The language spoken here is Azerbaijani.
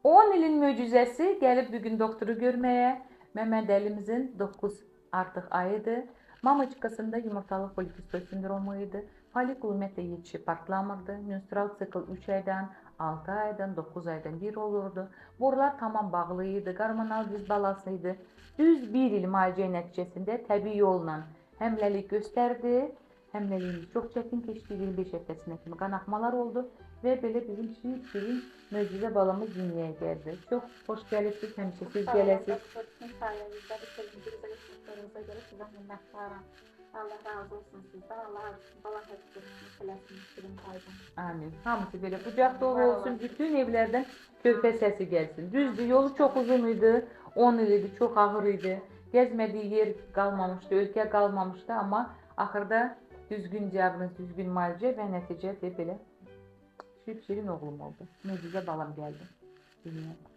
10 ilin möcüzəsi gəlib bu gün doktoru görməyə. Məmmədəlimizin 9 artıq ayıdır. Mamacıkasında yumurtalıq polikistoz sindromu idi. Folikul ümumiyyətlə yetişib partlamırdı. Menstrual sikl 3 aydan, 6 aydan, 9 aydan bir olurdu. Borular tamam bağlı idi, qarmonal disbalans idi. Düz bir il müalicə nəticəsində təbii yolla həmləlik göstərdi. Həmləliyimiz çox çətin keçdi, 25 həftəsinə kimi qanaxmalar oldu və belə bizim şirin möcüzə balamız dünyaya gəldi. Çox xoş gəlibsiz, həmişə siz Sağ olun, gələsiz. Doktor, sizin sayənizdə bu sevinci bizə yaşatdığınıza görə sizə minnətdaram. Allah razı olsun sizdən. Allah bala həfz etsin, eləsin, şirin paydan. Amin. Hamısı belə qucaq dolu Var olsun, olun. bütün evlərdən körpə səsi gəlsin. Düzdür, yolu çox uzun idi, 10 il idi, çox ağır idi. Gəzmədiyi yer qalmamışdı, ölkə qalmamışdı, amma axırda düzgün diaqnoz, düzgün müalicə və nəticə də belə şirin oğlum oldu. Möcüzə balam gəldi dünyaya.